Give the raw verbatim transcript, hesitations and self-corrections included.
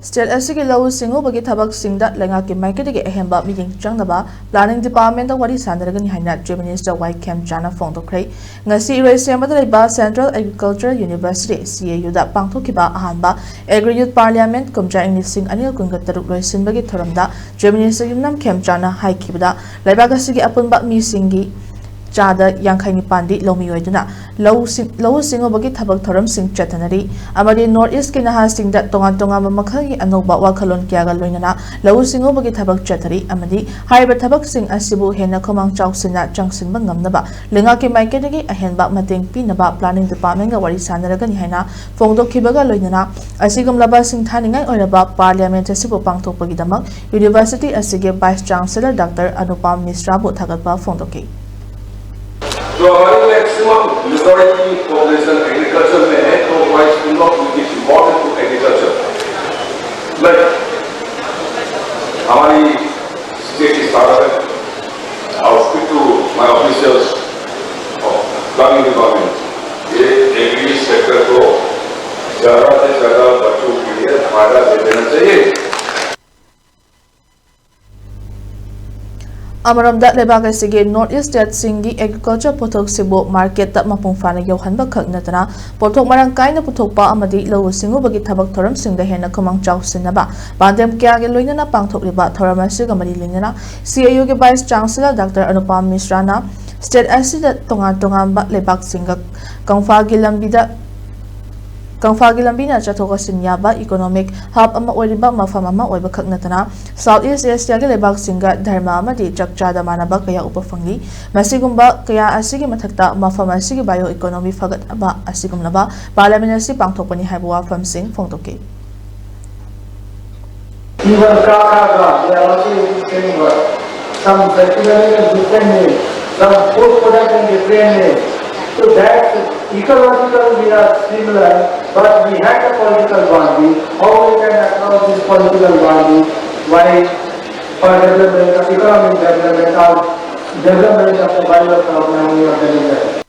State ꯑꯁꯤꯒꯤ ꯂꯧꯎ ꯁꯤꯡꯎꯕꯒꯤ ꯊꯕꯛꯁꯤꯡꯗ ꯂꯩꯉꯥꯛꯀꯤ ꯃꯥꯏꯀꯩꯗꯒꯤ ꯑꯍꯦꯟꯕ ꯃꯤꯠꯌꯦꯡ ꯆꯪꯅꯕ ꯄ꯭ꯂꯥꯅꯤꯡ ꯗꯤꯄꯥꯔꯠꯃꯦꯟꯗ ꯋꯥꯔꯤ ꯁꯥꯟꯅꯔꯒꯅꯤ ꯍꯥꯏꯅ ꯆꯤꯐ ꯃꯤꯅꯤꯁꯇꯔ ꯋꯥꯏ ꯈꯦꯝꯆꯥꯅ ꯐꯣꯡꯗꯣꯛꯈ꯭ꯔꯦ꯫ ꯉꯁꯤ ꯏꯔꯣꯏꯁꯦꯝꯕꯗ ꯂꯩꯕ ꯁꯦꯟꯇ꯭ꯔꯦꯜ ꯑꯦꯒ꯭ꯔꯤꯀꯜꯆꯔꯦꯜ ꯌꯨꯅꯤꯚꯔꯁꯤꯇꯤ, ꯁꯤ ꯑꯦ ꯌꯨꯗ ꯄꯥꯡꯊꯣꯛꯈꯤꯕ ꯑꯍꯥꯟꯕ ꯑꯦꯒ꯭ꯔꯤ ꯌꯨꯠ ꯄꯥꯔꯂꯤꯌꯥꯃꯦꯟꯠ ꯀꯨꯝꯖꯥ ꯏꯪ ꯂꯤꯁꯤꯡ ꯑꯅꯤ ꯀꯨꯟꯒ ꯇꯔꯨꯛ ꯂꯣꯏꯁꯤꯟꯕꯒꯤ ꯊꯧꯔꯝꯗ ꯆꯤꯐ ꯃꯤꯅꯤꯁꯇꯔ ꯌꯨꯝꯅꯥꯝ ꯈꯦꯝꯆꯥꯅ ꯍꯥꯏꯈꯤꯕꯗ, ꯂꯩꯕꯥꯛ ꯑꯁꯤꯒꯤ ꯑꯄꯨꯟꯕ ꯃꯤꯁꯤꯡꯒꯤ ꯆꯥꯗ ꯌꯥꯡꯈꯩ ꯅꯤꯄꯥꯟꯗꯤ ꯂꯧꯃꯤ ꯑꯣꯏꯗꯨꯅ ꯂꯧꯎ ꯁꯤꯡ-, ꯂꯧꯎ ꯁꯤꯡꯎꯕꯒꯤ ꯊꯕꯛ ꯊꯧꯔꯝꯁꯤꯡ ꯆꯠꯊꯅꯔꯤ ꯑꯃꯗꯤ ꯅꯣꯔꯠ ꯏꯁ꯭ꯠꯀꯤ ꯅꯍꯥꯁꯤꯡꯗ ꯇꯣꯉꯥꯟ ꯇꯣꯉꯥꯟꯕ ꯃꯈꯜꯒꯤ ꯑꯅꯧꯕ ꯋꯥꯈꯜꯂꯣꯟ ꯀꯌꯥꯒ ꯂꯣꯏꯅꯅ ꯂꯧꯎ ꯁꯤꯡꯎꯕꯒꯤ ꯊꯕꯛ ꯆꯠꯊꯔꯤ ꯑꯃꯗꯤ ꯍꯥꯏꯔꯤꯕ ꯊꯕꯛꯁꯤꯡ ꯑꯁꯤꯕꯨ ꯍꯦꯟꯅ ꯈꯨꯃꯥꯡ ꯆꯥꯎꯁꯤꯟꯅ ꯆꯪꯁꯤꯟꯕ ꯉꯝꯅꯕ ꯂꯩꯉꯥꯛꯀꯤ ꯃꯥꯏꯀꯩꯗꯒꯤ ꯑꯍꯦꯟꯕ ꯃꯇꯦꯡ ꯄꯤꯅꯕ ꯄ꯭ꯂꯥꯅꯤꯡ ꯗꯤꯄꯥꯔꯠꯃꯦꯟꯠꯒ ꯋꯥꯔꯤ ꯁꯥꯟꯅꯔꯒꯅꯤ ꯍꯥꯏꯅ ꯐꯣꯡꯗꯣꯛꯈꯤꯕꯒ ꯂꯣꯏꯅꯅ, ꯑꯁꯤꯒꯨꯝꯂꯕ ꯁꯤꯡꯊꯥꯅꯤꯡꯉꯥꯏ ꯑꯣꯏꯔꯕ ꯄꯥꯔꯂꯤꯌꯥꯃꯦꯟꯠ ꯑꯁꯤꯕꯨ ꯄꯥꯡꯊꯣꯛꯄꯒꯤꯗꯃꯛ ꯌꯨꯅꯤꯚꯔꯁꯤꯇꯤ ꯑꯁꯤꯒꯤ ꯚꯥꯏꯁ ꯆꯥꯟꯁꯦꯂꯔ ꯗꯥꯛꯇꯔ ꯑꯅꯨꯄꯥꯝ ꯃꯤꯁ꯭ꯔꯥꯕꯨ ꯊꯥꯒꯠꯄ ꯐꯣꯡꯗꯣꯛꯈꯤ꯫ तो हमारी मैक्सिमम मेजॉरिटी पॉपुलेशन एग्रीकल्चर में है, तो why should not we give importance to agriculture? Like हमारी स्टेट की स्टार्टअप है, I will speak to my officials of planning department, ये एग्री सेक्टर को ज़्यादा से ज़्यादा बच्चों के लिए फायदा दे देना चाहिए। ꯑꯃꯔꯣꯝꯗ, ꯂꯩꯕꯥꯛ ꯑꯁꯤꯒꯤ ꯅꯣꯔꯠ ꯏꯁ꯭ꯠ ꯁ꯭ꯇꯦꯠꯁꯤꯡꯒꯤ ꯑꯦꯒ꯭ꯔꯤꯀꯜꯆꯔ ꯄꯣꯠꯊꯣꯛꯁꯤꯡꯕꯨ ꯃꯥꯔꯀꯦꯠꯇ ꯃꯄꯨꯡ ꯐꯥꯅ ꯌꯧꯍꯟꯕ ꯈꯛ ꯅꯠꯇꯅ, ꯄꯣꯠꯊꯣꯛ ꯃꯔꯥꯡ ꯀꯥꯏꯅ ꯄꯨꯊꯣꯛꯄ ꯑꯃꯗꯤ ꯂꯧꯎ ꯁꯤꯡꯎꯕꯒꯤ ꯊꯕꯛ ꯊꯧꯔꯝꯁꯤꯡꯗ ꯍꯦꯟꯅ ꯈꯨꯃꯥꯡ ꯆꯥꯎꯁꯤꯟꯅꯕ ꯄꯥꯟꯗꯝ ꯀꯌꯥꯒꯤ ꯂꯣꯏꯅꯅ ꯄꯥꯡꯊꯣꯛꯂꯤꯕ ꯊꯧꯔꯝ ꯑꯁꯤꯒ ꯃꯔꯤ ꯂꯩꯅꯅ, ꯁꯤ ꯑꯦ ꯌꯨꯒꯤ ꯚꯥꯏꯁ ꯆꯥꯟꯁꯦꯂꯔ ꯗꯥꯛꯇꯔ ꯑꯅꯨꯄꯥꯝ ꯃꯤꯁ꯭ꯔꯥꯅ ꯁ꯭ꯇꯦꯠ ꯑꯁꯤꯗ ꯇꯣꯉꯥꯟ ꯇꯣꯉꯥꯟꯕ ꯂꯩꯕꯥꯛꯁꯤꯡꯒ ꯀꯪꯐꯥꯒꯤ ꯂꯝꯕꯤꯗ ꯀꯪꯐꯥꯒꯤ ꯂꯝꯕꯤꯅ ꯆꯠꯊꯣꯛ ꯆꯠꯁꯤꯟ ꯌꯥꯕ ꯏꯀꯣꯅꯣꯃꯤꯛ ꯍꯕ ꯑꯃ ꯑꯣꯏꯔꯤꯕ ꯃꯐꯝ ꯑꯃ ꯑꯣꯏꯕ ꯈꯛ ꯅꯠꯇꯅ, ꯁꯥꯎꯊ ꯏꯁ꯭ꯠ ꯑꯦꯁꯤꯌꯥꯒꯤ ꯂꯩꯕꯥꯛꯁꯤꯡꯒ ꯙꯔꯃ ꯑꯃꯗꯤ ꯆꯥꯛ ꯆꯥꯗ ꯃꯥꯟꯅꯕ ꯀꯌꯥ ꯎꯕ ꯐꯪꯂꯤ꯫ ꯃꯁꯤꯒꯨꯝꯕ ꯀꯌꯥ ꯑꯁꯤꯒꯤ ꯃꯊꯛꯇ, ꯃꯐꯝ ꯑꯁꯤꯒꯤ ꯕꯥꯏꯑꯣ ꯏꯀꯣꯅꯣꯃꯤ ꯐꯒꯠꯅꯕ ꯑꯁꯤꯒꯨꯝꯂꯕ ꯄꯥꯔꯂꯤꯌꯥꯃꯦꯟꯠ ꯑꯁꯤ ꯄꯥꯡꯊꯣꯛꯄꯅꯤ ꯍꯥꯏꯕ ꯋꯥꯐꯝꯁꯤꯡ ꯐꯣꯡꯗꯣꯛꯈꯤ꯫ Even Kakaga, they are also using same word. Some festival in different name, some food product in different name. So that ecological we are similar, but we had a political boundary. How we can across this political boundary? Why for development, economic development or development of the bioeconomy of the region?